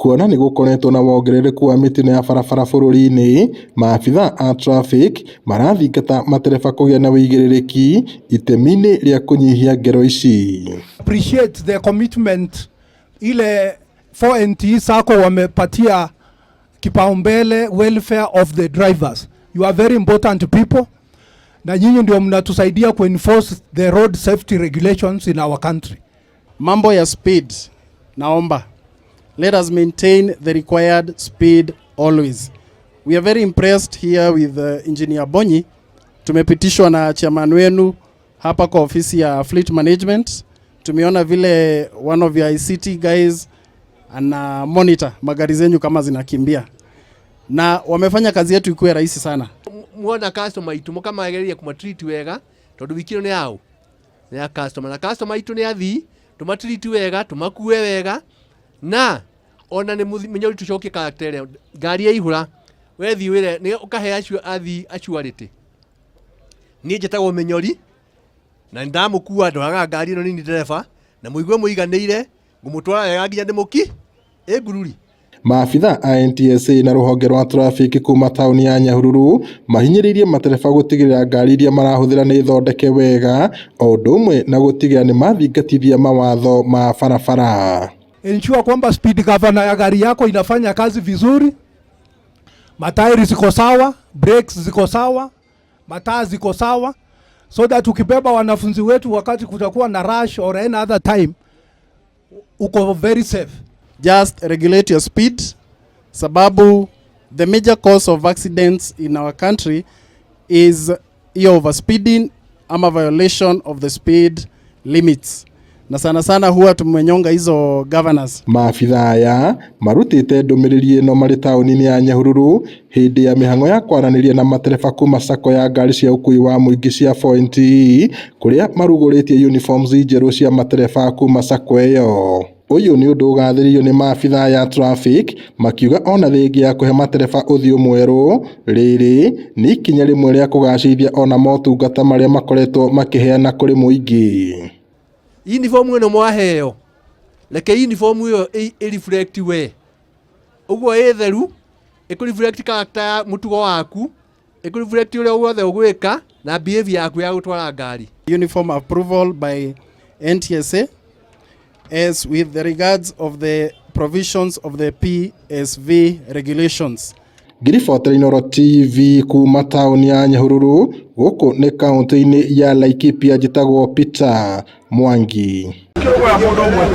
Kuona nĩ gũkoretwo na wongerereku wa mĩtino ya barabara bũrũri-inĩ, maabitha a traffic marathingata matereba kũgĩa na wĩigĩrĩrĩki itemi-inĩ rĩa kũnyihia ngero ici. Appreciate the commitment ile 4NT Sacco wamepatia kipaumbele welfare of the drivers. You are very important people na nyinyi ndio mnatusaidia kuenforce the road safety regulations in our country. Mambo ya speed, naomba let us maintain the required speed always. We are very impressed here with Engineer Bonyi. Tumepitishwa na chairman wenu hapa kwa ofisi ya fleet management. Tumeona vile one of your ICT guys ana monitor magari zenyu kama zinakimbia, na wamefanya kazi yetu ikuwe rahisi sana. Muona customer itu mukamageria kumatreat wega tondu wiki ĩno nĩ yao, nĩ ya customer, na customer itu nĩ athii, tumatreat wega, tumakue wega, na ona nĩ menyori tucokie character ĩrĩa ngari yaihũra wethi wĩre nĩ ũkahe acio athii actuality. Niĩ njĩtagwo Menyori na nĩ ndamũkua, ndwaraga ngari ĩno nini ndereba na mũigue mũiganĩire, ngũmũtwara wega nginya ndĩmũki ĩ ngururi. Maabitha a NTSA na rũhonge rwa traffic kuma taũni ya Nyahururu mahinyĩrĩirie matereba gũtigĩrĩra ngari iria marahũthĩra nĩ thondeke wega o ũndũ ũmwe na gũtigĩrĩra nĩ mathingatithia mawatho ma barabara. Ensure kwamba speed governor ya gari yako inafanya kazi vizuri, matairi ziko sawa, brakes ziko sawa, mataa ziko sawa, so that ukibeba wanafunzi wetu wakati kutakuwa na rush or any other time, uko very safe. Just regulate your speed, sababu the major cause of accidents in our country is hiyo overspeeding ama violation of the speed limits, na sana sana huwa tumenyonga hizo governors. Maabitha aya marutĩte ndũmĩrĩri ĩno marĩ taũni-inĩ ya Nyahururu hĩndĩ ya mĩhang'o ya kwaranĩria na matereba kuma sacco ya ngari cia ũkuui wa mũingĩ cia 4NTE kũrĩa marugũrĩtie uniforms njerũ cia matereba kuma sacco ĩyo. Ũyũ nĩ ũndũ ũgathĩrĩirio nĩ maabitha aya traffic makiuga ona thengia ya kũhe matereba ũthiũ mwerũ, rĩrĩ nĩ ikinya rĩmwe rĩa kũgacĩrithia ona motungata marĩa makoretwo makĩheana kũrĩ mũingĩ. Uniform ĩno mwaheo, reke uniform ĩyo ĩ reflect we ũguo ĩ theru, ĩkũ reflect character ya mũtugo waku, ĩkũ reflect ũrĩa wothe ũgwĩka na behavior yaku ya gũtwara ngari. Uniform approval by NTSA as with the regards of the provisions of the PSV regulations. Ngĩribotera Inooro TV kuma taũni ya Nyahururu gũkũ nĩ kaũntĩ-inĩ ya Laikipia, njĩtagwo Peter Mwangi.